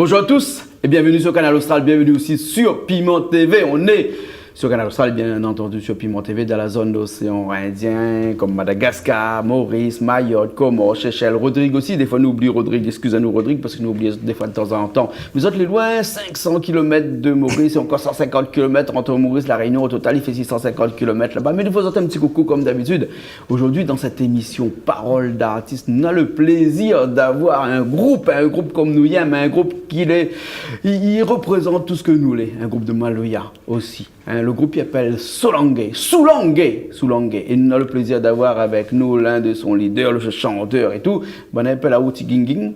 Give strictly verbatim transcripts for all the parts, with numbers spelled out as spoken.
Bonjour à tous et bienvenue sur Kanal Austral, bienvenue aussi sur Piment T V. On est sur Kanal Austral, bien entendu, sur Piment T V, dans la zone de l'océan Indien, comme Madagascar, Maurice, Mayotte, Comores, Seychelles, Rodrigue aussi. Des fois, nou oubli Rodrigue, excusez-nous, Rodrigue, parce que nou oubli des fois de temps en temps. Vous êtes les loin, cinq cents kilomètres de Maurice et encore cent cinquante kilomètres entre Maurice, La Réunion. Au total, il fait six cent cinquante kilomètres là-bas. Mais nou fé azot in ti koukou, comme d'habitude. Aujourd'hui, dans cette émission Parole d'artiste, nou na le plaisir d'avoir un groupe, un groupe comme nou yèm, un groupe qui est, il, il représente tout ce que nou lé, un groupe de maloya aussi. Hein, le groupe i apèl Soulangé, Soulangé, Soulangé. Et nou na le plaisir d'avoir avec nous l'un de son leader, le chanteur et tout. Banna i apèl aou Ti Gingin.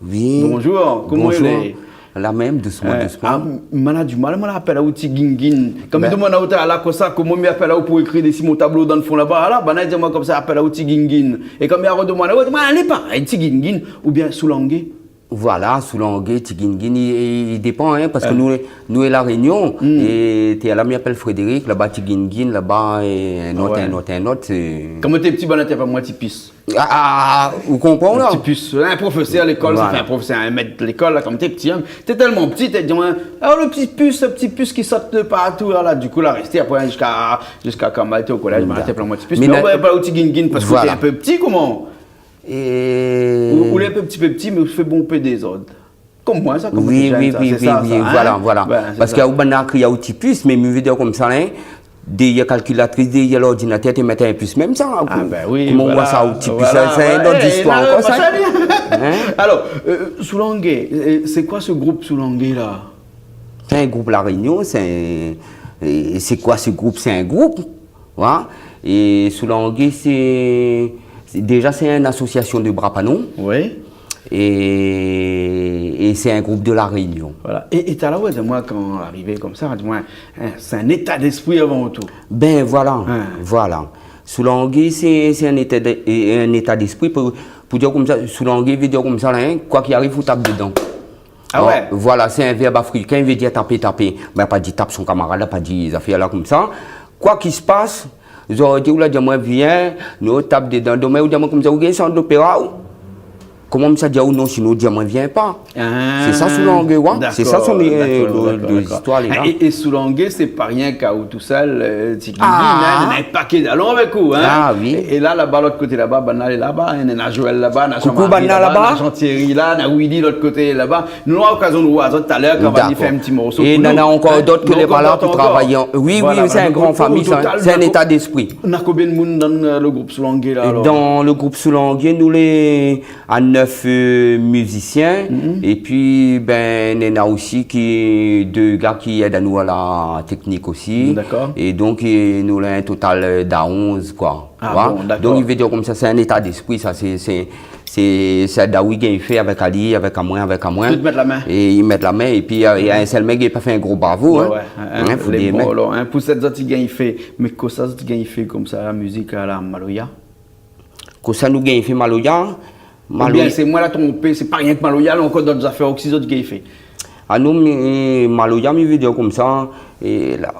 Oui. Bonjour, koman i lé ? Bonjour. La mèm, dousman, dousman. Ah, moin la di mal, moin la apèl aou Ti Gingin. Kan mi domann aou, ala, kosa, koman mi apèl aou pou ékri dési mon tablo dan le fon laba, ala, banna i di amoin konmsa, apèl aou Ti Gingin. É kan mi arodomann aou, moin, alé pa, Ti Gingin, oubien Soulangé. Voilà, Soulangé, Ti Gingin, i, i, i dépan, hein, parske nou, nou lé La Réunion, é té la mi apèl Frédéric, laba Ti Gingin, laba, é in ot, in ot, in ot, sé... Kan moin té pti, banna té apèl amoin Ti Pis. Ah, ah, ah, ou konpran la ? Ti Pis, in profésèr lékol, sa fé in profésèr, in mèt lékol la, kan moin té pti, hein. Té tèlman pti, té di amoin, ah, le Ti Pis, le Ti Pis ki sot de partou la, la, dikou la rèsté apré, hein, ziska, ziska kan moin té o kolèz, banna té apèl amoin Ti Pis. Mé na pa ou Ti Gingin, parske ou té in pé pti, koman ? É ou, ou lé in pé pti, pé pti, mé ou fé bonpé dézord. Konm moin sa, konm... Oui, oui, oui, voilà, voilà. Parske ou banna i kri aou Ti Pis, mé mi vé dir konmsa, hein, dèrièr kalkilatris, dèrièr lordinatèr, té mèt in pis mèm sa. Ah ben oui, voilà. Koman ou voi sa, ou Ti Pis, sa, sé in ot zistoir ankor sa. Hein ? Alors, euh, Soulangé, euh, c'est quoi ce groupe Soulangé là ? Sé in group La Réunion, sé, é sé koi se group ? Sé in group. Voilà. É Soulangé, sé, sé, déja, sé in asosiasion de bra panon. Oui. É, é sé in group de La Réunion. Voilà. É, é talèr, ou la di amoin, kan arivé konmsa, ou la di amoin, hein, sé in éta d'espri avan tou. Ben voilà, voilà. Soulangé, sé, sé in éta de, é, in éta d'espri pou, pou dir konmsa, Soulangé vé dir konmsa la, hein, koi ki ariv, ou tap dedan. Ah ouais ? Voilà, sé in vèrb afrikin, i vé dir tapé, tapé. Mé la pa di tap son kamarad, la pa di zafèr la konmsa. Koi ki spas, zordi ou la di amoin vien, nou tap dedan. Domin ou di amoin konmsa, ou gingn sort lopéra ou ? Koman mi sa di aou non, sinon ou di amoin vien pa. Ah, sé sa Soulangé, ouais. Sé sa son, euh, dakor, dakor, dakor. É, é Soulangé, sé pa rienk aou tousèl, euh, Ti Gingin, hein, néna in pakèt dalon avèk ou, hein. Ah oui. É, é la, laba, lot koté laba, banna lé laba, hein, néna Joël laba, néna Jean-Marie laba, néna Jean-Thierry la, néna Willy lot koté laba. Nou nora lokazion de voir azot talèr kan nou va fé in ti morso pou nou. Dakor. É néna ankor dot ke lé pa la pou travay. Oui, oui, sé in gran fami sa. Sé in éta d'espri. Néna konbien de moun dan, euh, le group Soulangé la, alor ? Dan le group Soulangé, nou lé a nèf, euh, mizisien. Épi, ben, néna osi ki, dé gars ki èd anou a la teknik osi. Dakor. É donk, euh, nou lé in total, euh, d'a onz, koi. Ah bon, dakor. Donk, i vé dir konmsa, sé in éta d'espri, sa, sé, sé, sé, sé daou i gingn fé avèk ali, avèk amoin, avèk amoin. Tout mèt la min. É i mèt la min, épi, euh, néna in sèl mèk i pé pa fé in gro bravo, hein. Ouais, ouais, hein, fo di, mé pou sèt zot i gingn fé, mé kosa zot i gingn fé konmsa, la mizik, la maloya ? Kosa nou gingn fé maloya ? Oubien sé moin la tronpé, sé pa rienk maloya, la ankor dot zafèr osi zot i gingn fé ? Ah non, mé maloya, mi vé dir konmsa, é la,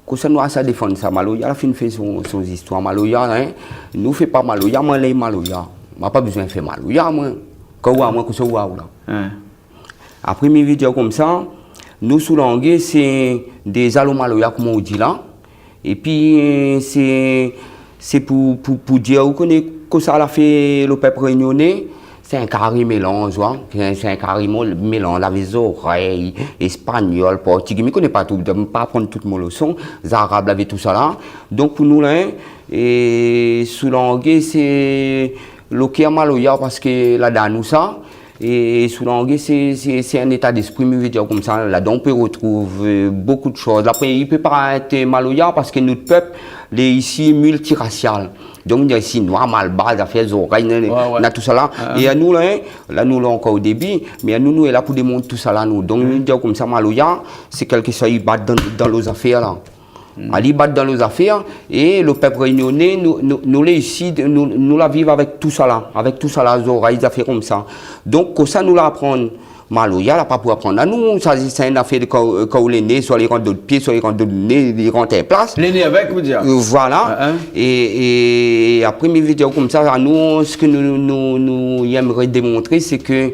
kosa nou la sa défann sa, maloya la fine fé son, son zistoir maloya, hein. Nou fé pa maloya, moin lé maloya. Moin pa bezoin fé maloya, moin. Kan ou voi amoin, kosa ou voi aou la ? Hein. Apré, mi vé dir konmsa, nou Soulangé, sé dé zalo maloya, koman ou di la. Épi, euh, sé, sé pou, pou, pou dir, ou koné kosa la fé lo pèp rényoné, sé in kari mélanz, wa. Sé in, sé in kari mo-, mélanz, lavé zorèy, éspagnol, portigé, mi koné pa tout, mi pa aprann tout mo léson, zarab, lavé tousala. Donk, pou nou la, é Soulangé, sé lo kèr maloya, paske ladan nou sa, É, é Soulangé, sé, sé, sé in éta d'espri, mi vé dir konmsa. Ladan, ou pé retrouv, euh, bokou de shoz. Apré, i pé pa èt maloya, paske nout pèp, lé isi miltirasial. Donk, néna sinoi, malbar, zafèr zorèy, néna, néna tousala. É anou, la, in, la, nou lé ankor o débi, mé anou, nou lé la pou démont tousala, nou. Donk, mi vé dir konmsa, maloya, sé kèlkeshoz i bat dan, dan lo zafèr, la. Ali bat dan lo zafèr, é lo pèp rényoné, nou, nou, nou lé isi, nou, nou la viv avèk tousala, avèk tousala, zorèy, zafèr konmsa. Donk, kosa nou la aprann maloya, la pa pou aprann anou, sa, sé in afèr de kan, kan ou lé né, soi li rant dan out pié, soi li rant dan out né, li rant in plas. Lé né avèk, ou vé dir. Euh, voilà. É, é apré, mi vé dir konmsa, anou, sak nou, nou, nou èmré démontré, sé ke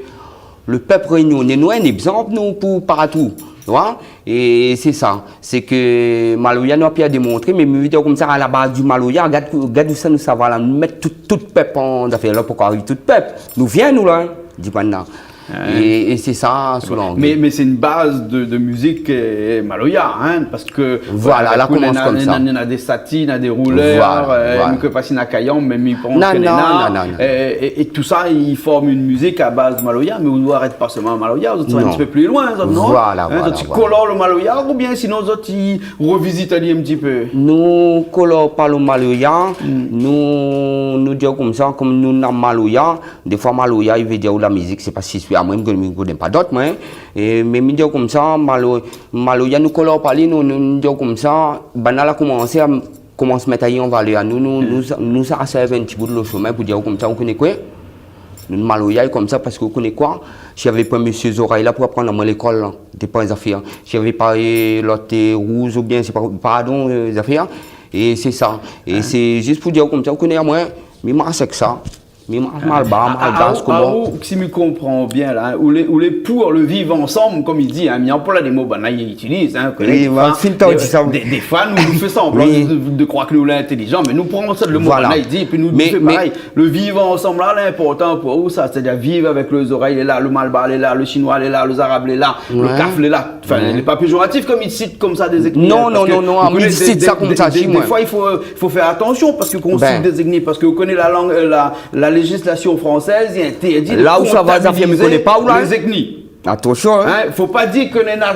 Le pèp rényoné, nou in égzanp, nou, pou partou, ou oi. É sé sa, sé ke maloya, nou la pi a démontré, mé mi vé dir konmsa, a la baz di maloya, gard, gard ousa nou sava la, nou mèt tout, tout pèp an zafèr la, poukoi ariv tout pèp ? Nou vien, nou, la, in, di bann la. In. É, é sé sa, Soulangé. Mé, mé sé in baz de, de mizik, euh, maloya, in, parske, voilà, euh, la komans konmsa. Néna, néna dé sati, néna dé roulèr, voilà, euh, voilà. Mi koné pa si néna kayanm, mé mi pans ke néna, non, non, non, non. Euh, é, é tousa i form in mizik a baz maloya, mé ou arèt pa sèlman maloya, zot i sava in ti pé pli loin, zot, non ? Voilà, voilà, voilà. In, zot i kolor lo maloya, oubien sinon zot i rovizit ali in ti pé ? Nou kolor pa lo maloya, nou, nou dir konmsa, kom nou néna maloya, défoi maloya, i vé dir ou la mizik, sé pa si, amoin, mi koné, mi koné pa dot, moin, in. É, mé mi dir konmsa, malo-, maloya, nou kolor pa li, nou, nou, nou dir konmsa, banna la komansé a, komans mèt ali an valèr. Nou, nou, nou, nou sa, nou sa sèrv in ti bout lo shomin pou dir konmsa, ou koné koué ? Nou maloya konmsa, parske ou koné koué ? Si navé pa mésyé Zorèy la pou aprann amoin lékol, la, té pa zafèr. Si navé pa, euh, lot, euh, Rouz oubien, sé pa, pardon, euh, zafèr. É sé sa. É sé zis pou dir konmsa, ou koné amoin, mi marsh èk sa. Mi marsh malbar, malgash, koman ? Ah, ah, ou, si mi konpran bien la, in, ou lé, ou lé pou le viv ansanm, kom i di, in, mi anploi dé mo banna i itiliz, in, ou koné, défoi, défoi, nou, nou fé sanblan de, de, de kroir ke nou lé intélizan, mé nou pran sa, le mo banna i di, épi nou, nou fé parèy. Mé, mé le viv ansanm la, lé inportan pou ou, sa, sétadir viv avèk lo Zorèy lé la, lo malbar lé la, lo shinoi lé la, lo zarab lé la, lo kaf lé la. Anfin, lé pa péjoratif kom i sit konmsa dé zétni, in, parske nou koné dé, dé, dé, dé foi, i fo, i fo fé atansion, parske kan ou sit dé zétni, parske ou koné la lang, euh, la, la léjislasion fransèz i intèrdi de kontabilizé lé zétni. La ou sava, zafèr mi koné pa, ou la, in ? Atansion, in. In, fo pa dir ke néna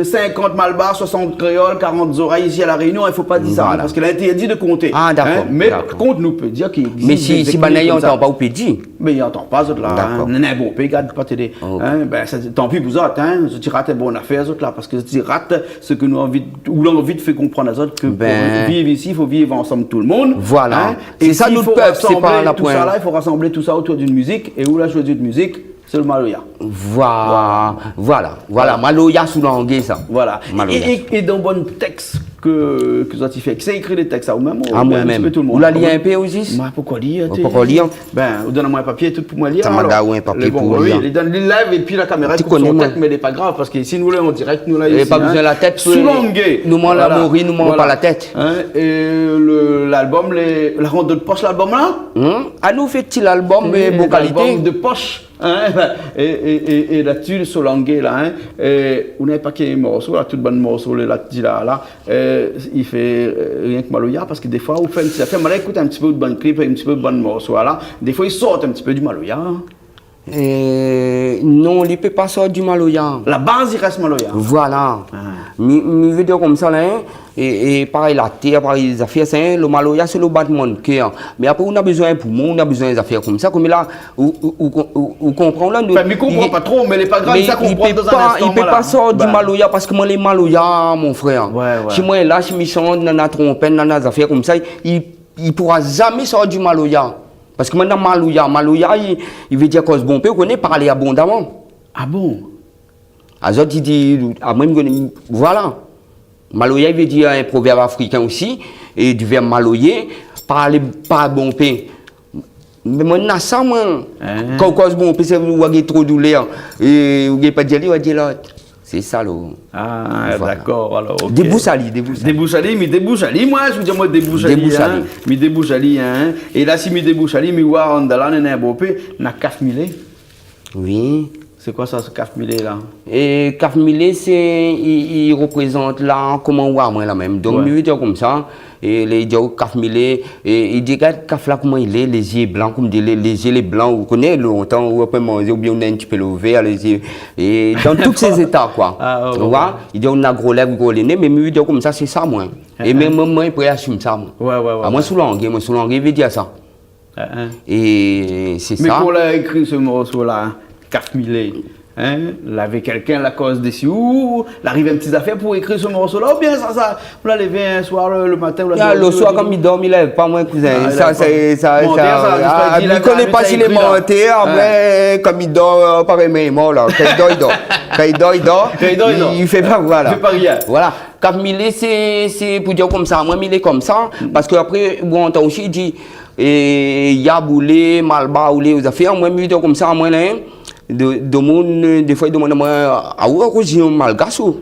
sinkant malbar, soisant kréol, karant Zorèy isi a La Rényon, in, fo pa dir sa, in, parske lé intèrdi de konté. Ah, dakor, dakor. Mé par kont, nou pé dir ke i égzis dé zétni konmsa. Mé si, si banna i antan pa, ou pé dir. Mé i antan pa, zot la, in. Dakor. Néna in bonpé i gard pa télé. Ok. In, bin, sé, tanpi pou zot, in. Zot i rat in bon afèr, zot la, parske zot i rat sak nou anvi, ou la anvi fé konprann azot ke pou viv isi, i fo viv ansanm tout le moun. Voilà. In. Sé sa, nout pèp, sé pa la poin. É si i fo rasanblé tousa la, i fo rasanblé tousa otour d'in mizik, é ou la shoizi in mizik, sé le maloya. Voilà, voilà, voilà. Maloya Soulangé, sa. Voilà. Maloya. É, é, é dan bann tèks ke, ke zot i fé, kisa i ékri lé tèks, sa, ou mèm, oubien in ti pé tout le moun ? Ah, moin mèm. Ou la li in pé osi ? Moin, poukoi li, ou pé pa lir, in ? Bin, ou donn amoin in papié, tout pou moin lir, alor. Sa, ma donn amoin in papié pou lir. Lé bon, oui, li donn, li lèv, épi la kaméra i koup son tèt, mé lé pa grav, parske si nou lé an dirèk, nou la isi, in. Lé pa bezoin la tèt, Soulangé. Nou manz la mori, nou manz pa la tèt. Voilà. In, é le, lalbom, lé, la rant dan out posh, lalbom la ? Hmm ? Ah, nou fé ti lalbom, mé bon kalité. Lalbom de posh. In, é, é, é, é la dsi, Soulangé la, in, é, ou néna in paké morso la, tout bann morso lé la, di la, la, é, i fé, euh, rienk maloya, parske défoi ou fé in ti zafèr, ma la ékout in ti pé out bann klip, in ti pé out bann morso la, défoi i sort in ti pé di maloya. Euh, non, li pé pa sort di maloya. La baz i rès maloya. Voilà. Ah. Mi, mi vé dir konmsa la, in, É, é parèy la tèr, parèy zafèr, sé, in, lo maloya, sé lo batman de kèr. Mé apré, ou na bezoin poumon, ou na bezoin zafèr konmsa, konm la, ou, ou, ou, ou, ou konpran la, nou, anfin, mi konpran pa tro, mé lé pa grav, mé sa i konpran pé dan in pa, instan, i pé pa sort di maloya, parske moin lé maloya, mon frèr. Ouais, ouais. Si moin la, si mi shant, nana tronpèt, nana zafèr konmsa, i, i poura zamé sort di maloya. Parske moin, dan maloya, maloya, i, i vé dir koz bonpé, ou koné, parl abondaman. Ah bon ? Azot i di, amoin, mi koné, voilà. Maloya, i vé dir in provèrb afrikin osi, é di vèrb maloyé, parl pa bonpé. Mé moin, na sa, moin. Hein ? Kan ou koz bonpé, sé ou gingn tro doulèr, é ou gingn pa di ali, ou va di lot. Sé sa, lo. Ah, voilà. Dakor, alor, OK. Débous ali, débous ali. Débous ali, mi débous ali, moin, mi di aou, débous ali, hein. Débous ali. Mi débous ali, hein. É la, si mi débous ali, mi oi, andan la, néna bonpé, na kaf milé. Oui. Sé koi sa, se kaf milé la ? É kaf milé, sé, i, i reprézant la, koman ou oi amoin la mèm. Donk, ouais, mi vé dir konmsa, é lé, i di aou kaf milé, é i di, gard kaf la koman i lé, lé zié blan, konm di, lé, lé zié lé blan, ou koné, lontan, ou la pa manzé, oubien ou na in ti pé lo vèr, lé zié, é dan tout sé zéta, koi. Ah, ouais, ouais, ouais. Ou oi ? I di aou na gro lèv, gro lé né, mé mi vé dir konmsa, sé sa, moin. É mèm moin, moin, mi pé asim sa, moin. Ouais, ouais, ouais, ouais. Amoin, Soulangé, moin, Soulangé, vé dir sa. Hein, hein. É sé sa. Mé kan ou la ékri se morso la, kaf milé, hein, lavé kèlkin la koz dési ou, la ariv in ti zafèr pou ékri se morso la, oubien sa, sa, ou la lévé in soir le, le matin, ou la dormi, ou la di... Ah, le soir, kan mi dormi, lèv pa moin, kouzin. Ah, sa, sé, sa, mi koné pa si lé mantèr, apré, kan mi dor, euh, parèy, mé mor la. Kan i dor, i dor. Kan i dor, i dor. Kan i dor, i dor. I fé pa, voilà. I fé pa rien. Voilà. Kaf milé, sé, sé pou dir konmsa, moin, milé konmsa, parske apré, bon, antan osi, i di, é, yab ou lé, malbar ou lé, ou zafèr, moin, mi vé dir konmsa, moin, la, hein, Dé, dé moun, défoi, i domann amoin, "A ou, akoz ou di malgash ou?"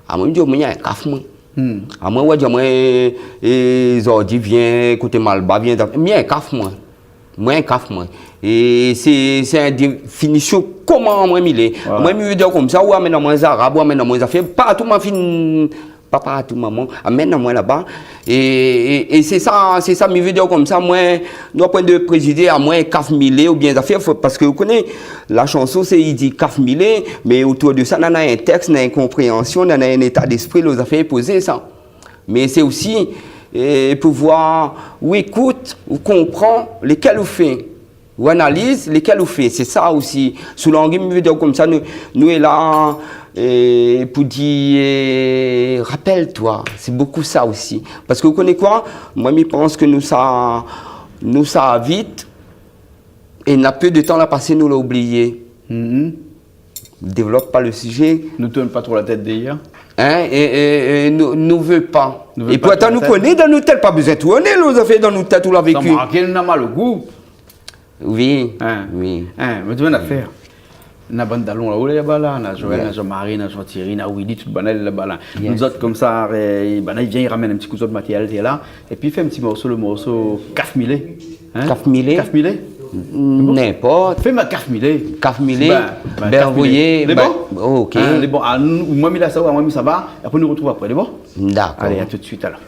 Amoin, mi di, "Moin, mi in kaf, moin." Hmm. Amoin, ou di amoin, é, zordi vien koté Malba, vien, mi in kaf, moin. Moin in kaf, moin. É sé, sé in définision koman moin mi lé. Voilà. Moin, mi vé dir konmsa, ou amenn amoin zarab, ou amenn amoin zafèr, partou ma fine, pa partou, momon, amenn amoin laba. É, é, é sé sa, sé sa, mi vé dir konmsa, moin, nou aprann de prézidé, amoin, kaf mi lé, oubien zafèr, fo, parske ou koné, la shanson, sé, i di kaf mi lé, mé otour de sa, nana in tèks, nana in konpréansion, nana in éta d'espri, lo zafèr i pozé, sa. Mé sé osi, é, pouvoir, ou ékout, ou konpran lékèl ou fé, ou analiz lékèl ou fé. Sé sa osi. Sou langi, mi vé dir konmsa, nou, nou lé la, é, pou dir, é, rappelle-toi. Sé bokou sa osi. Parske ou koné koi ? Moin, mi pans ke nou sa, nou sa vit, é na pé de tan la pasé, nou la oublié. Mhm. Dévlop pa le sijé. Nou tourn pa tro la tèt dèrièr. Hein, é, é, é nou, nou vé pa. Nou vé pa tourn la tèt. É pourtan, nou koné dan nout tèt, pa bezoin tourné, nou, zafèr dan nout tèt, ou la véki. Sa marké, nou na mal o gou. Oui, oui. Hein, mé di amoin in afèr. Na bann dalon la, ou lé laba la, na Joël, na Jean-Marie, na Jean-Thierry, na Willy, tout banna lé laba la. Yes. Nout zot konmsa, é, banna i vien, i ramenn in ti kou zot matérièl, té la. Épi fé in ti morso, le morso Kaf Milé. Hein ? Kaf Milé ? Kaf Milé ? Ninport. Fé ma Kaf Milé. Kaf Milé. Ben, ben, Kaf Milé. Lé bon ? OK. Hein, lé bon. Ah, nou, moin, mi la sa, moin, mi sava. Apré, nou artrouv apré, lé bon ? Dakor. Alé, a tout de suite, alor.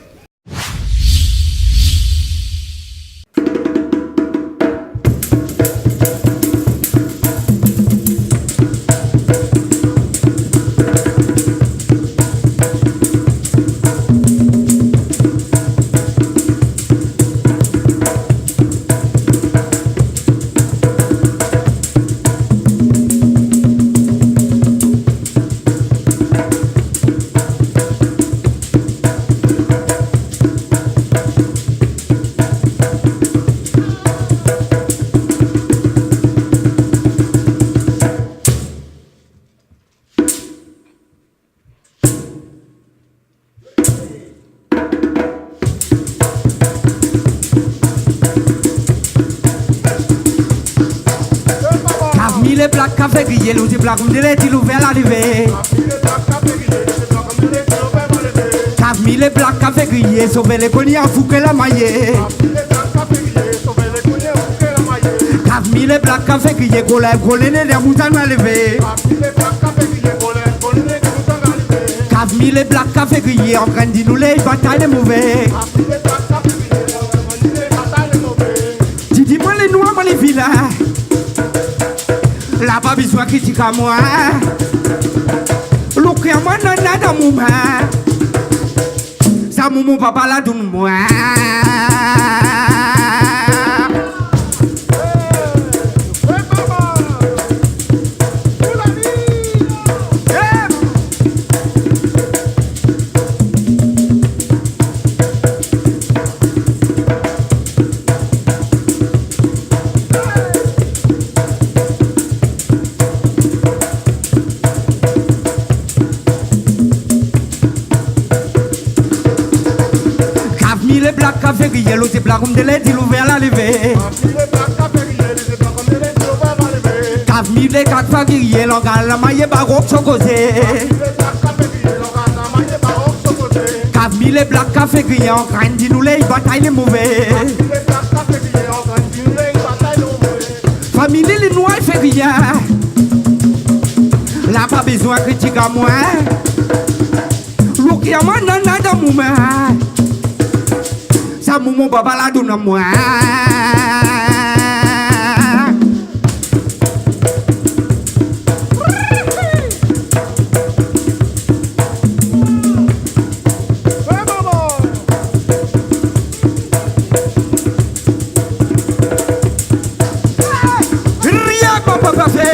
Kaf Milé blak, kaf fé griyé, lo ti blak, m di lé ti louvèr la livé. Kaf Milé blak, kaf fé griyé, sové lé koni a fouké la mayé. Kaf Milé blak, kaf fé griyé, golé, golé, né, dé moutan la livé. Kaf Milé blak, kaf fé griyé, an grin di nou lé batay lé mové. Di, di moin lé noir, moin lé vilin. La pa bezoin kritik amoin. Lo kèr moin nana dan mon min. Sa momon papa la donn moin. Kaf Milé blak, kaf fé griyé, lo ti blak, m di lé ti louvèr la livé. Kaf Milé blak, kaf fé griyé, lo ti blak, m di lé ti louvèr la livé. Kaf Milé blak, kaf fé griyé, longa la mayé, barok so kozé. Kaf Milé blak, kaf fé griyé, an grin di nou lé batay lé mové. Fami lé noir i fé rien. La pa bezoin kritik amoin. Lo kèr moin nana dan mon min. Sa momon papa la donn amoin. Rien pa, pa, pa fé.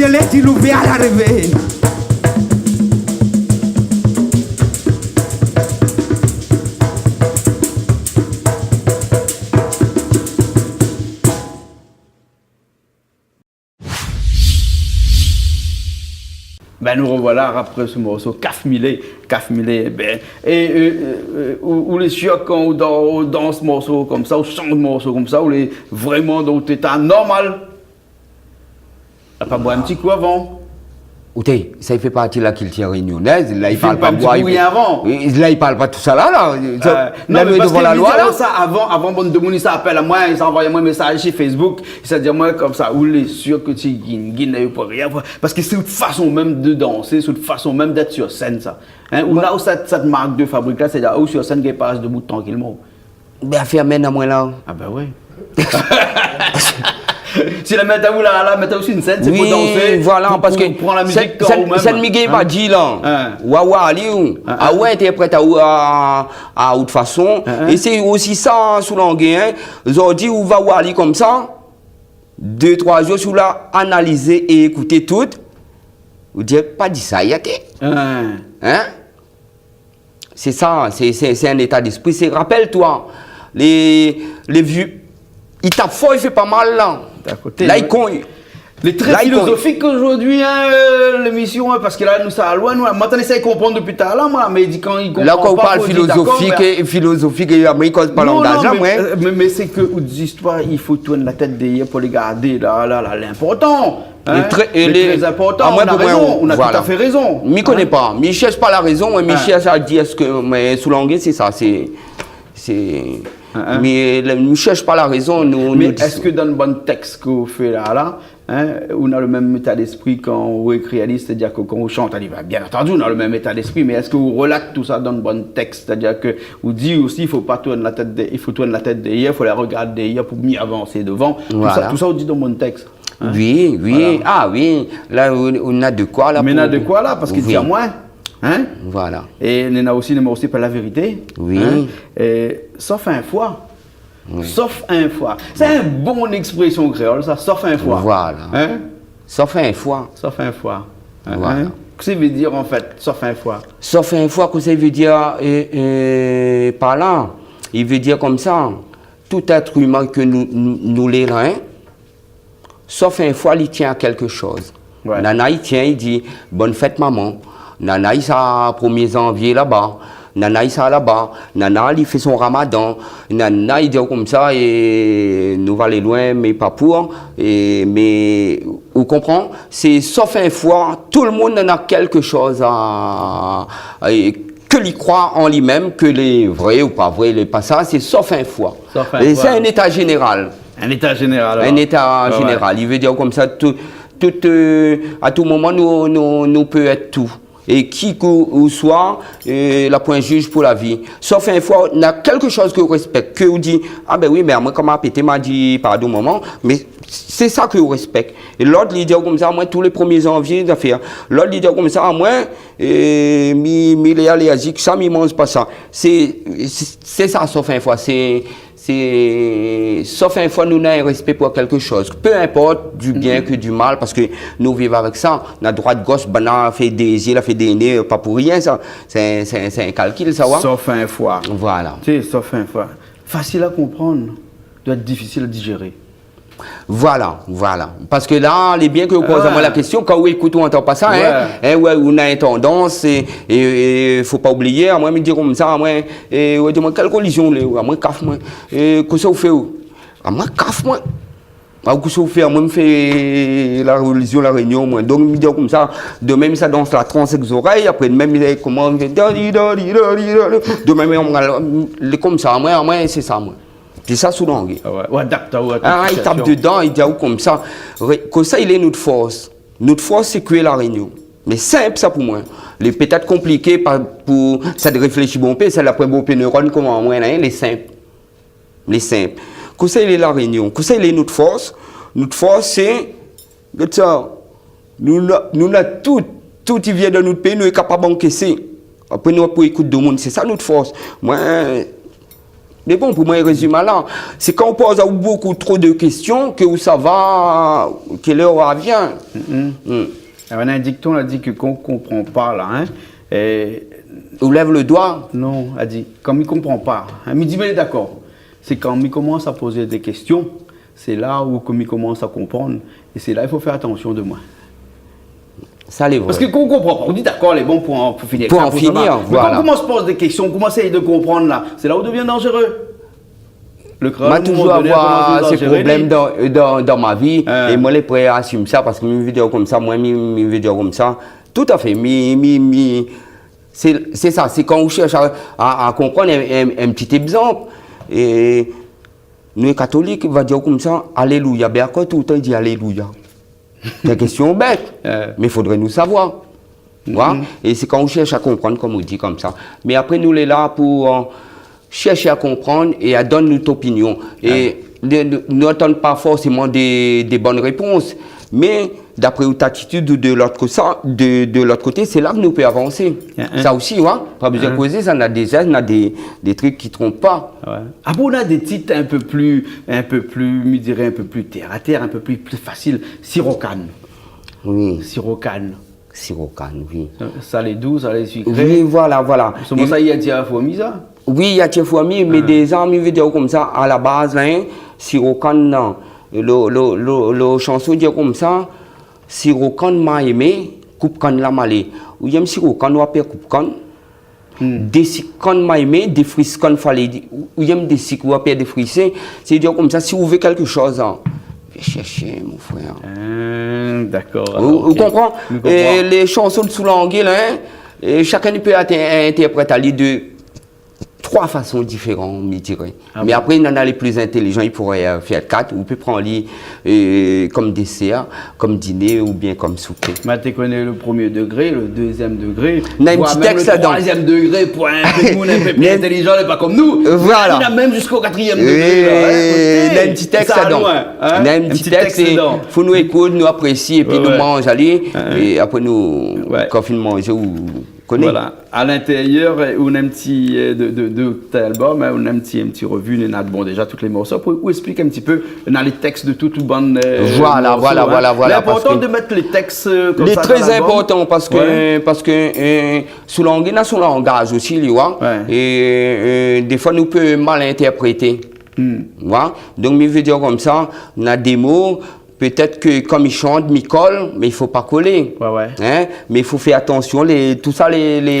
Télé di louvèr la révé. Bin, nou rovoila apré se morso, Kaf Milé, Kaf Milé, bin, é, é, é, ou, ou lé sir kan ou dan, ou dans morso konmsa, ou shant morso konmsa, ou lé vréman dan out éta normal. La pa boir in ti kou avan. Ou té, sa i fé parti la kiltir rényonèz, la i fé pa boir, in ti kou avan. La i parl pa tousala, la. Sa, non, mé mèm parske dovan la loi, la. Sa, avan, avan bann demoun i sa apèl amoin, i sa anvoy amoin mésaz si Facebook, i sa di amoin konmsa, ou lé sir ke ti gingine, la, ou pé rien, parske sé out fason mèm de dansé, sé out fason mèm d'èt sir sèn, sa. Hein, ou la, ou sat, sat mark de fabrik la, sétadir, ou sir sèn, ou pas debout trankilman. Bin, afèr mèm amoin la. Ah bin oui. Si la mèt aou la, la mèt aou si in sèn, sé pou dansé, voilà, pou, parske pou pran la mizik kan ou mèm. Sèn, sèn mi gingn pa di la. Hein. Ou, ou, ali, ou, ah ouais, intèrprèt aou, a, a out fason. Hein, hein. É sé osi sa, sou langué, hein. Zordi, ou va ou ali konmsa, dé, troi zour, si ou la analizé é ékouté tout, ou di, pa di sa, ya té. Hein. Hein? Sé sa, sé, sé, sé in éta d'espri. Sé, rapèl toi, lé, lé vié, i tap for, i fé pa mal, la. D'in koté, la, i kogn. Lé trè filozofik zordi, hein, euh, lémision, hein, parske la, nou sa loin, nou, moin té éséy konprann dopi talèr, moin, mé di kan i konpran pa, fo di dakor, mé filozofik, é, filozofik, é, mé i koz pa langaz la, moin. Non, non, mé, euh, mé, mé sé ke out zistoir, i fo tourn la tèt dèrièr pou lé gardé, la, la, la, linportan. Hein? Lé trè, é lé trè inportan, ou na rézon, ou na tout à fait rézon. Mi koné pa, mi shèrsh pa la rézon, mi shèrsh a dir èske, mé sou langué, sé sa, sé, sé, mé le, mi shèrsh pa la rézon, nou, nou di sa. Mé èske dan le bann tèks ke ou fé la, la, hein, ou na le mèm éta d'espri kan ou ékri ali, sétadir ke kan ou shant ali, bin, bien antandu, ou na le mèm éta d'espri, mé èske ou relat tousa dan le bann tèks, sétadir ke ou di osi, i fo pa tourn la tèt dè-, i fo tourn la tèt dèrièr, fo la regard dèrièr pou myé avansé dovan. Tousa, tousa ou di dan bann tèks. Hein? Oui, oui. Voilà. Ah oui, la, ou, ou na de koi la. Mé na de koi la, parske i di amoin, hein? Voilà. É néna osi, néna osi pa la vérité. Oui. Hein? É, sof in foi. Oui. Sof in foi. Sé in bon ékspresion kréol, sa, sof in foi. Voilà. Hein? Sof in foi. Sof in foi. Hein, hein? Voilà. Kosa i vé dir, an fèt, sof in foi? Sof in foi, kosa i vé dir, euh, euh, par la? I vé dir konmsa, tout èt imin ke nou, nou, nou lé la, hein, sof in foi, li tien a kèlke shoz. Ouais. Nana i tien, i di, "Bonne fête, maman." Nana i sa, premié zanvié laba. Nana i sa laba. Nana li fé son ramadan. Nana i di konmsa, é nou va alé loin, mé pa pou, é, mé, ou konpran, sé sof in foi, tout le moun na kèlke shoz a, é, ke li kroi an li mèm, ke lé vré ou pa vré, lé pa sa, sé sof in foi. Sof in foi. É sé in éta zénéral. In éta zénéral, alor. In éta zénéral. Ouais, ouais. I vé dir konmsa, tout, tout, euh, a tout moman, nou, nou, nou pé èt tout. É ki ke ou soi, euh, la poin jij pou la vi. Sof in foi, na kèlke shoz ke ou rèspèk, ke ou di, "Ah bin oui, mé amoin, kan ma pété, ma di pardon, momon," mé sé sa ke ou rèspèk. É lot, li di konmsa, "Moin, tou lé premié zanvié, zafèr." Lot, li di konmsa, "Moin, euh, mi, mi lé alèrzik sa, mi manz pa sa." Sé, sé, sé sa, sof in foi, sé, sé, sof in foi, nou na in rèspé pou kèlke shoz. Pé inport, di bien ke di mal, parske nou viv avèk sa. Na droit, gosh, banna la fé dé zié, la fé dé né, pa pou rien, sa. Sé, sé, sé in kalkil, sa, ouais. Sof in foi. Voilà. Sé sof in foi. Fasil a konprann, doi èt difisil a dizéré. Voilà, voilà. Parske la, lé bien ke ou poz amoin la késtion, kan ou ékout, ou antan pa sa, hein. Ouais. Hein, ouais, ou na in tandans, é, é, é fo pa oublié, amoin, mi di konmsa, amoin, é, ou di amoin, "Kèl rolizion ou lé, ou?" Amoin, "Kaf, moin." "É, kosa ou fé, ou?" "Amoin, kaf, moin." "Ah, kosa ou fé?" "Amoin, mi fé la rolizion La Rényon, moin." Donk, mi di konmsa, domin, mi sa dans la trans èk zorèy, apré, mèm, mi di, koman, mi fé, dadi, dadi, dadi, dadi. Domin, mi, amoin, lé konmsa, amoin, amoin, sé sa, moin. Sé sa, sou langué. Ah ouais, ou adapt aou a tout sitiasion. Ah, i tap dedan, i di aou konmsa. Ré-, konmsa, i lé nout fors. Nout fors, sé koué La Rényon. Mé sinp, sa, pou moin. Lé pétèt konpliké pa, pou, sa de réfléshi bonpé, sa, la poin bonpé neurone, koman moin, hein, lé sinp. Lé sinp. Konmsa, i lé La Rényon. Konmsa, i lé nout fors. Nout fors, sé, gard sa. Nou na, nou na tout, tout i vien dan nout péi, nou lé kapab ankésé. Apré, nou pou ékout domoun. Sé sa, nout fors. Moin, Mé bon, pou moin, rézim la, sé kan ou poz aou bonpé tro de késtion ke ou sava, ke lèr ou ravien. Mm. Alor, néna in dikton la di ke kan ou konpran pa la, hein, é... Ou lèv le doi. Non, la di, kan mi konpran pa, hein, mi di, mé dakor. Sé kan mi komans a poz dé késtion, sé la ou ke mi komans a konprann, é sé la i fo fé atansion de moin. Sa lé vré. Parske kan ou konpran pa, ou di, dakor, lé bon pou an, pou fini avèk sa, pou sa va. Pou an finir, voilà. Mé kan ou komans poz dé késtion, ou komans éséy de konprann la, sé la ou devien danzéré. Le kréol, a in moman doné, la komans danzéré, li. Ma touzour avoir sé problèm dan, dan, dan ma vi, é moin lé pré a asim sa, parske mi vé dir konmsa, moin, mi, mi vé dir konmsa. Toutafé, mi, mi, mi, sé, sé sa, sé kan ou shèrsh a, a, a konprann in, in, in ti égzanp. É nou, katolik, va dir konmsa, alélouya. Bin, akoz toultan i di alélouya ? Sé in késtion bèt, mé fodré nou savoir. Voilà. É sé kan ou shèrsh a konprann, konm ou di konmsa. Mé apré, nou lé la pou, euh, shèrsh a konprann é a donn nout opinion. É de, de, nou atann pa forséman dé, dé bone répons. Mé dapré out atitid ou de lot ko-, sa, de, de lot koté, sé la ke nou pé avansé. Sa osi, ouais. Pa bezoin kozé, sa, na dé zèn, na dé, dé trik ki tronp pa. Ouais. Apré, ou na dé tit in pé pli, in pé pli, mi diré, in pé pli tèr a tèr, in pé pli, pli fasil. Siro kann. Oui. Siro kann. Siro kann, oui. Sa lé dou, sa lé sikré. Oui, voilà, voilà. Sé bon, sa, i atir fourmi, sa ? Oui, i atir fourmi, mé déza, mi vé dir konmsa, a la baz la, hein, siro kann, non. Lo, lo, lo, lo shanson i di konmsa, siro kann ma èmé, koup kann la malé. Ou yèm siro kann, ou la pèr koup kann. Dé sik kann ma èmé, dé fris kann falé di, ou, ou yèm dé sik, ou la pèr dé frisé. Sé dir konmsa, si ou vé kèlkshoz, hein, vé shèrshé, mon frèr. Ah, dakor, alor, OK. Ou, ou konpran ? Mi konpran. É lé shanson de Soulangé la, hein, é shakinn i pé inté-, intèrprèt ali de troi fason diféran, mi diré. Ah bon ? Mé apré, néna lé pli intélijan, i pouré, euh, fé kat, ou pé pran li, euh, konm désèr, konm diné oubien konm soupé. Mé té koné le promié degré, le dézièm degré, voire mèm le troizièm degré pou in pé de moun in pé pli intélijan, lé pa konm nou. Voilà. Néna mèm ziska katrièm degré la, hein, koté. Néna in ti tèks ladan. Sa loin, hein. Néna in ti tèks ladan. Fo nou ékout, nou aprésié, épi nou manz ali, é apré nou, kan fine manzé, ou koné. Voilà. A l'intérieur, euh, ou néna in ti, euh, de, de, de tel album, hein, ou néna in ti, in ti revu, néna, bon, déza tout lé morso, pou, ou ésplik in ti pé, néna lé tèks de tout, tout bann, euh, morso, hein. Voilà, voilà, voilà, voilà. Lé inportan de mèt lé tèks, euh, konmsa dan lalbum. Lé trè inportan parske, parske, euh, Soulangé na son langaz osi, li, ouais. Ouais. É, euh, défoi, nou pé mal intèrprété. Hmm. Ouais. Donk, mi vé dir konmsa, na dé mo, pétèt ke kan mi shant, mi kol, mé i fo pa kolé. Ouais, ouais. Hein ? Mé i fo fé atansion, lé, tousa, lé, lé,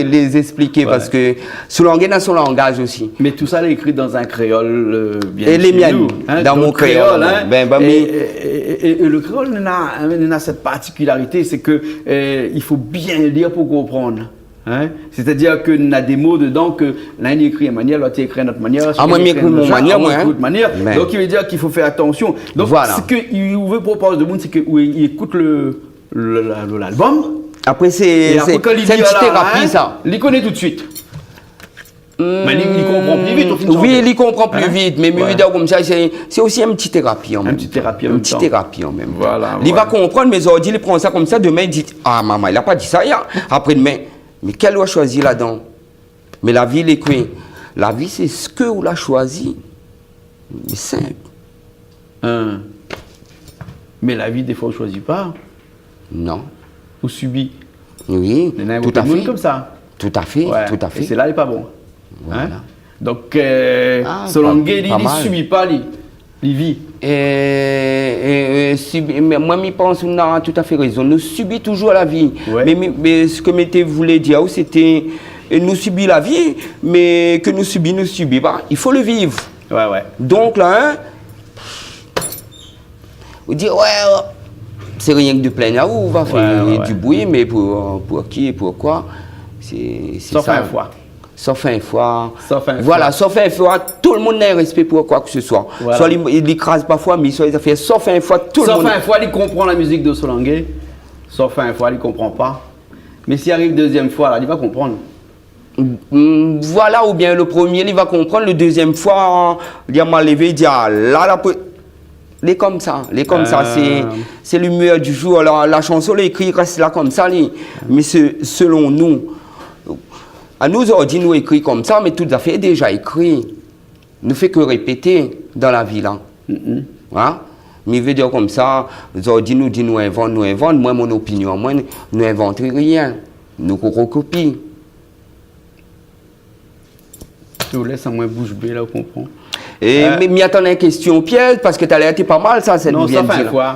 lé zéspliké, parske Soulangé na son langaz osi. Mé tousa lé ékri dan in kréol, euh, bien shé nou, hein, dan mon kréol, hein. Bin, bin, é, é, é, é le kréol néna, néna sèt partikilarité, sé ke, euh, i fo bien lir pou konprann. Hein ? Sétadir ke na dé mo dedan ke l'inn i ékri in manièr, lot i ékri in ot manièr, shakinn i ékri in ot manièr. Ah, moin, mi ékri mon manièr, moin, hein. Donk, i vé dir k'i fo fé atansion. Donk, sak i, ou vé propoz demoun, sé ke ou i ékout le, le, la, le, lalbum. Apré, sé, é apré, sé, kan li lir la, hein, sé in ti térapi, sa. Li koné tout suit. Mé li, li konpran pli vit, o final. Oui, li konpran pli vit, mé mi vé dir konmsa, sé, sé osi in ti térapi an mèm tan. In ti térapi an mèm tan. In ti térapi an mèm tan. Voilà, voilà. Li va konprann, mé zordi, li pran sa konmsa, domin, li di, ah, momon, li la pa di sa, ya. Apré domin, mé kèl ou la shoizi ladan ? Mé la vi, lé koué ? La vi, sé sak ou la shoizi. Lé sinp. Hein. Mé la vi, défoi, ou shoizi pa. Non. Ou sibi. Oui, tout à fait. Néna bonpé de moun konmsa. Tout à fait, tout à fait. Ouais. É sé la, lé pa bon. Voilà. Hein ? Donk, euh, Soulangé, li, li sibi pa, li, li vi. Ah, pa, pa mal. É, é, é, sibi, mé moin, mi pans ou na tout à fait rézon. Nou sibi touzour la vi. Ouais. Mé, mé, mé sak mi té voulé dir, sété, é nou sibi la vi, mé ke nou sibi, nou sibi pa. I fo le viv. Ouais, ouais. Donk la, hein, ou di, ouais, sé rienk de plinn aou, ou va fé du bri, mé pou, pou ki, poukoi ? Sé, sé sa. Sof in foi. Sof in foi. Sof in foi. Voilà, sof in foi, tout le moun na in rèspé pou koi ke se soi. Voilà. Soi li, li kraz pa foi, mé soi li fé sof in foi, tout le moun. Sof in foi, li konpran la mizik de Soulangé. Sof in foi, li konpran pa. Mé si ariv dézièm foi la, li va konprann. Mm, voilà, oubien le promié, li va konprann, le dézièm foi, li la mal lévé, li di, ah, la, la, pou-, lé konmsa, lé konmsa, sé, sé l'humeur du jour. La, la shanson, lé ékri, rès la konmsa, li. Mé sé, selon nou, Anou, zordi, nou ékri konmsa, mé tout zafèr lé déza ékri. Nou fé ke répété dan la vi la. Mm. Hein? Mi vé dir konmsa, zordi nou di nou invant, nou invant, moin, mon opinion, moin, nou invant rien. Nou rokopi. Ou lès amoin boush bé la, ou konpran. É, euh, mé mi atann in késtion pièz, parske talèr té pa mal sa, sèt... Non, sa fé in fwa.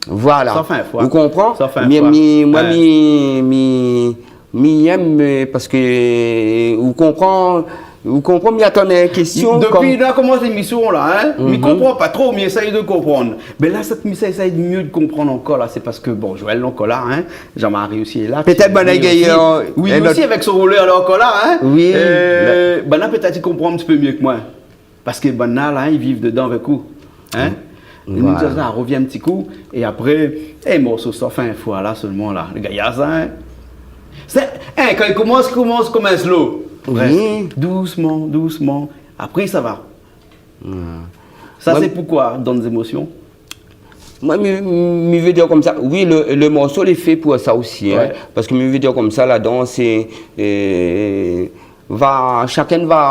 Voilà. Sa fé in fwa. Ou konpran? Sa fé in fwa. Mi, mi, moin, mi, mi, mi yèm, euh, parske, euh, ou konpran, ou konpran, mi atann in késtion. Dopi nou la komans lémisyon la, hein, mi konpran pa tro, mi éséy de konprann. Mé la, sèt, mi éséy, éséy myé de konprann ankor la, sé parske, bon, Joël lé ankor la, hein, Jean-Marie osi lé la, Pétèt Thierry banna osi. Wi, in osi, lot. Avèk son roulèr la ankor la, hein. Wi. Euh, banna pétèt i konpran in ti pé myé ke moin. Parske banna la, i viv dedan avèk ou. Hein? Voilà. É nou, sa, sa rovien in ti kou. É apré, é, morso Sof in fwa la, sèlman la. Lé gayar sa, hein? Sé, hein, kan i komans, i komans konm in slow. Wi. Dousman, dousman. Apré, sa va. Sa, sé poukoi, dan lé zémosyon? Moin, mi, mi vé dir konmsa. Wi, le, le morso lé fé pou sa osi, hein. Wé. Parske mi vé dir konmsa, ladan, sé, euh, va, shakinn va,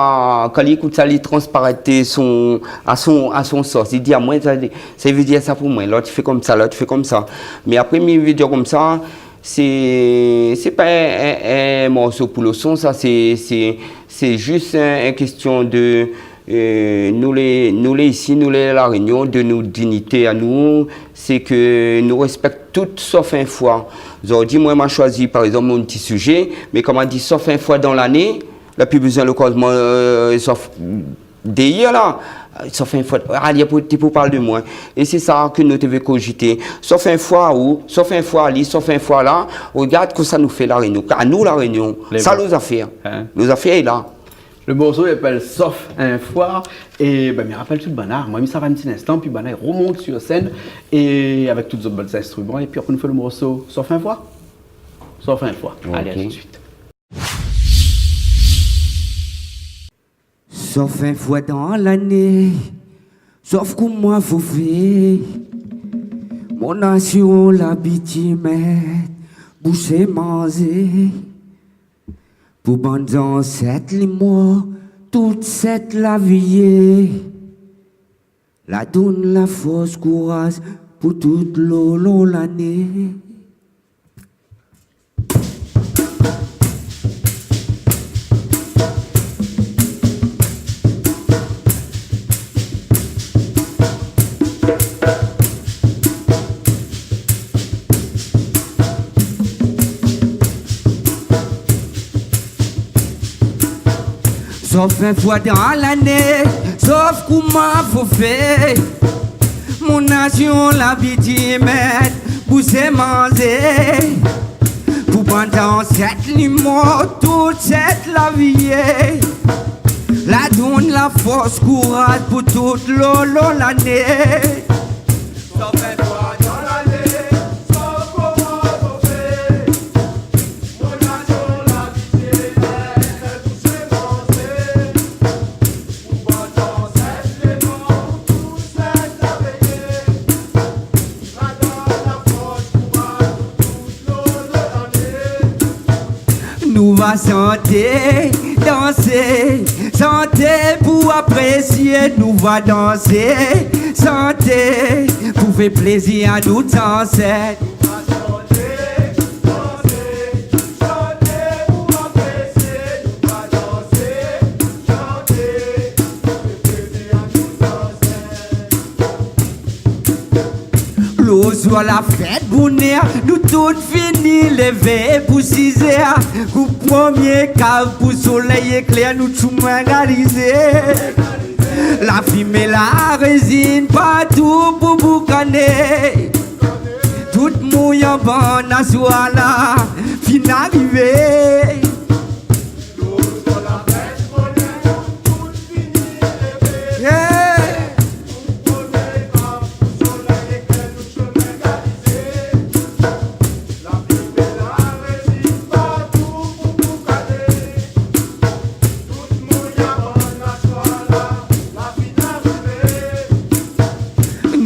kan li ékout sa, li transparèt son, a son, a son sos. Li di amoin, sa, sa i vé dir sa pou moin. Lot i fé konmsa, lot i fé konmsa. Mé apré, mi vé dir konmsa, sé, sé pa in, in, in morso pou le son, sa, sé, sé, sé zis in, in késtion de, euh, nou lé, nou lé isi, nou lé La Rényon, de nout dinité anou, sé ke nou rèspèk tout sof in fwa. Zordi, moin, ma shoizi, par égzanp, mon ti sizé, mé kan ma di sof in fwa dan lané, la pi bézoin le kozman, euh, sof déyèr la, sof in fwa, alé, pou, té pou parl de moin. É sé sa ke nou té vé kozité. Sof in fwa ou, sof in fwa ali, sof in fwa la, rogard kosa nou fé La Rényon. Anou, La Rényon, sa, nout zafèr. Hein? Nout zafèr lé la. Le morso i apèl Sof in fwa. É, bin, mi rapèl tout banna. Moin, mi sava in ti linstan, pi banna i romont sir sèn, é avèk tout zot bann instriman, épi apré nou fé le morso Sof in fwa. Sof in fwa. Alé, a tout de suite. Sof in fwa dan lané, sof koman fo fé. Mon nasyon labitid mèt boush é manzé. Pou bann zansèt li mor, tout sèt lavié. La donn la fors, kouraz pou tout lo lon lané. Sof in fwa dan lané, sof koman fo fé. Mon nasyon labitid mèt boush é manzé. Pou bann zansèt li mor, tout sèt lavié. La donn la fors, kouraz pou tout lo lon lané. Sof in fwa dan lané, sof koman fo fé. Mon nasyon labitid mèt boush é manzé. Pou bann zansèt li mor, tout sèt lavié. Nou va shanté, dansé, shanté pou aprésié. Nou va dansé, shanté pou fé plézir a nout zansèt. Lo soir la fèt bonèr, nou tout fini lévé pou sizèr. Kou promié kav pou solèy éklèr, nou tchoumingalizé. La fimé, la rézine, partou pou boukané. Tout mouyan bann aswar la fine arivé. Yeah.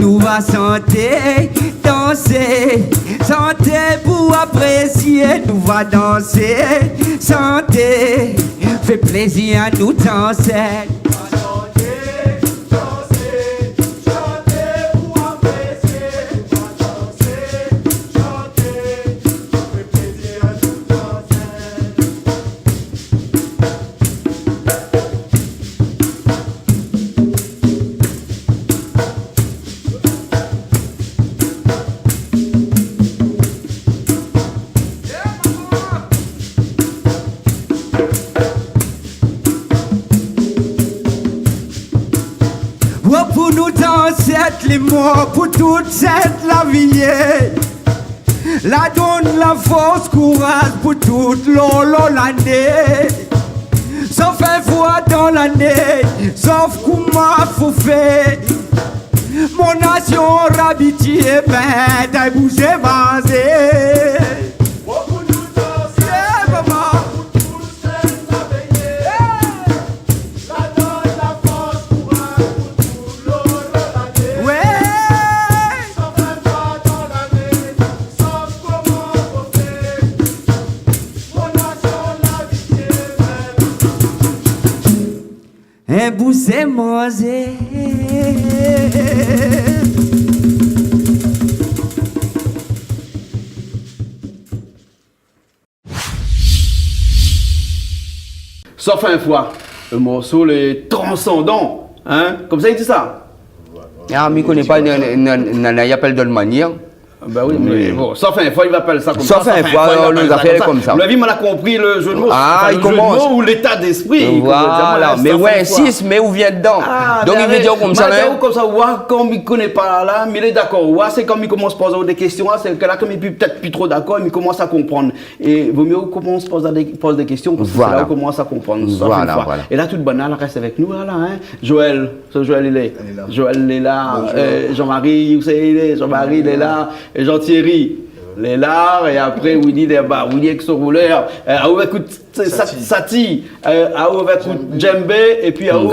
Nou va shanté, dansé, shanté pou aprésié. Nou va dansé, shanté Plézir anou dansé. Wo pou nou dansé, lé mor pou tout sèt lavi. La donn la fors, kouraz pou tout lor, lor lané. Sof in foi dan lané, sof koman fo fé. Mon nasion rabitié, bin, débouché manzé. Yeah, maman. Yeah. Ouais. In bousé manzé. Sof in foi, le morso lé Transandant, in ? Konmsa i di sa ? Ah, mi koné pa, nana, nana, nana i apèl d'ot manièr. Bin oui, mé bon, sof in foi, i apèl sa konmsa. Sof in foi, alor, lé zafèr lé konmsa. Ou la vi, moin la konpri le jeu de mots. Ah, i komans. Ou léta d'espri, voilà, mé ou insist, mé ou vien dedan. Donk, i vé dir konmsa, ma di aou konmsa, oua, kom mi koné pa la, mi lé dakor. Oua, sé kom mi komans poz aou dé késtion, la, sé ke la, kom mi lé pétèt pi tro dakor, mi komans a konprann. É vo mié ou komans poz dé, poz dé késtion, parske sé la ou komans a konprann. Voilà, voilà. É la, tout banna la rès avèk nou, la, la, in. Joël, sé Joël, li lé la. Joël, li lé la. Bonjour. Euh, Jean-Marie, ou sé, li lé, Jean-Marie, li lé la. É Jean-Thierry, li lé la. É apré, Willy, li lé ba. Willy avèk son roulèr. Euh, aou ékout, sé Sati. Sati. Euh, aou ékout Djembé. Djembé, épi aou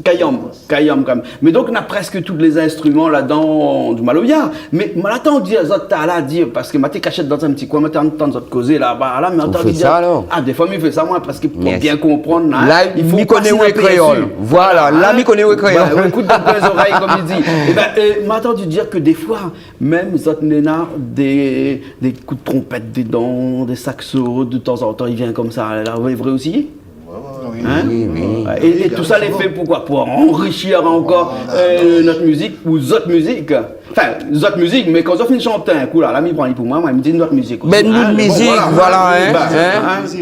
Kayam, Kayam, kan mèm. Mé donk, na prèsk tout lé zinstriman ladan, du maloya. Mé ma la antann azot la dir, parske ma té kashèt dan in ti koin, ma té antann azot kozé laba, la, ma la antann azot dir. Ou fé sa, alor ? Ah, défoi, mi fé sa, moin, parske pou bien konprann, in, la, i fo mi koné ou lé kréol. Voilà, la, mi koné ou lé kréol. Voilà, ékout dan dé zorèy, kom i di. Ébin, euh, ma la antann dir ke défoi, mèm zot néna dé, dé kou d'tronpèt dedan, dé sakso, de tanzantan, i vien konmsa, la, vré, vré osi ? Oui, oui. In ? Oui, oui. É, é tout sa lé fé pou koi ? Pou anrishir ankor, euh, nout mizik ou zot mizik. Anfin, zot mizik, mé kan zot fine shant in kou la, la, mi pran li pou moin, moin, mi di nout mizik osi. Bin, nout mizik, voilà, in.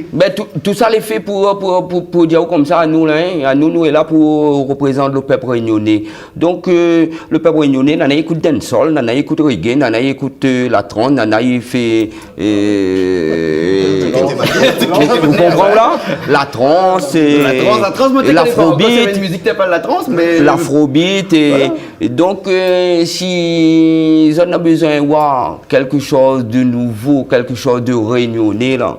Bin, tout, tout sa lé fé pou, pou, pou, pou dir konmsa, anou, la, in, anou, nou lé la pou reprézant le pèp rényoné. Donk, euh, le pèp rényoné, nana i ékout dancehall, nana i ékout reggae, nana i ékout, euh, la trance, nana i fé, euh, ou konpran la ? La trance, é, la trance, la trance, moin, é té koné pa ankor, l'afrobeat, sé in mizik té apèl la trance, mé l'afrobeat, é, voilà. É donk, euh, si zot na bezoin oir kèlkshoz de nouvo, kèlkshoz de rényoné, la,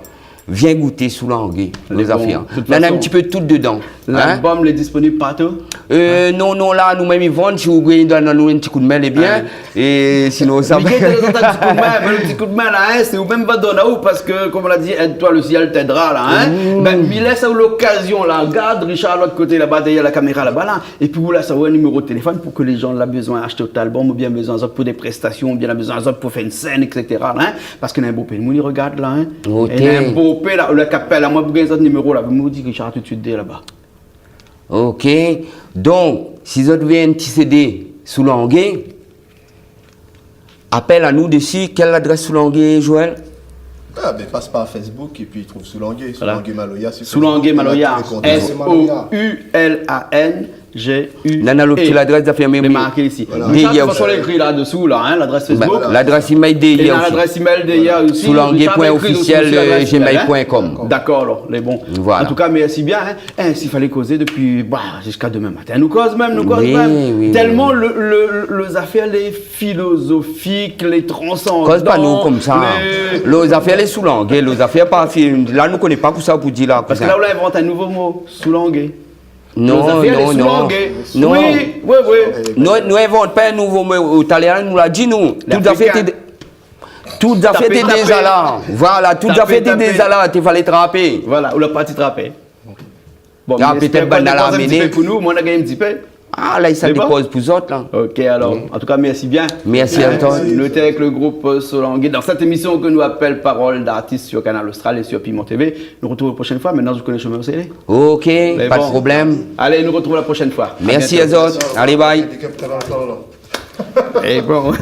vien gouté Soulangé, lé zafèr. Nana in ti pé tout dedan. Lalbom lé disponib partou ? Euh, non, non, la, nou mèm i vann, si ou gingn donn anou in ti koudmin, lé bien. É sinon, sa va. Mi gingn donn aou in ti koudmin, mé le ti koudmin la, in, sé ou mèm va donn aou, parske, kom la di, aide-toi, le ciel t'aidera, la, in. Bin, mi lès aou lokazion, la, gard Richard, lot koté laba, dèrièr la kaméra laba, la. Épi ou lès aou in niméro téléfone pou ke lé jan la bezoin ashté out albom, oubien bezoin azot pou dé prestasion, oubien la bezoin azot pou fé in sèn, et cetera, la, in. Parske néna bonpé moun i rogard la, in. É néna bonpé la, la kapèl amoin pou gingn zot niméro la. Mé ou di Richard tout suit dèrièr laba. OK. Donk, si zot vé in ti CD Soulangé, apèl anou desi. Kèl ladrès Soulangé, Joël ? Ah, bin, pass par Facebook épi trouv Soulangé. Voilà. Soulangé Maloya, sé Soulangé Maloya. Tout lé kont. S O U L A N G U E. Nana lo ti ladrès la fé, mé marké isi. Voilà. Richard, de tout fason, lé ékri la désou la, in, ladrès Facebook. Ladrès email dèrièr osi. Ladrès email dèrièr osi. Richard la ékri désou osi, ladrès email, in. Soulangé point officiel gmail point com. Dakor, alor, lé bon. Voilà. An tou ka, mèrsi bien, in. É, si falé kozé dopi, ba, ziska domin matin, nou koz mèm, nou koz mèm. Oui, oui. Tèlman le, le, le zafèr lé filozofik, lé transandan. Koz pa nou konmsa. Lo zafèr lé Soulangé, lo zafèr pa fi-, la, nou koné pa kosa pou di la. Parske la, ou la invant in nouvo mo, Soulangé. Non, non, non. Lo zafèr lé Soulangé. Non. Oui, oui, oui. Nou, nou invant pa in nouvo mo. Talèr nou la di, nou. Tout zafèr té, tout zafèr té déza la. Voilà, tout zafèr té déza la, té falé trapé. Voilà, ou la parti trapé. Bon, ah, pétèt bann la la amené pou nou, moin la gingn in ti pé. Ah, la, sa dépoz pou zot, la. Ok, alor, an tou ka, mèrsi bien. Mèrsi, Antoine. Nou lété avèk le group, euh, Solangui dan sèt émisyon ke nou apèl Parole d'artiste sur Kanal Austral é sur Piment TV. Nou artrouv la proshèn foi. Mintnan, zot i koné shomin osi. Ok, pa de problèm. Alé, nou artrouv la proshèn foi. Mèrsi azot. Alé, bye. É bon.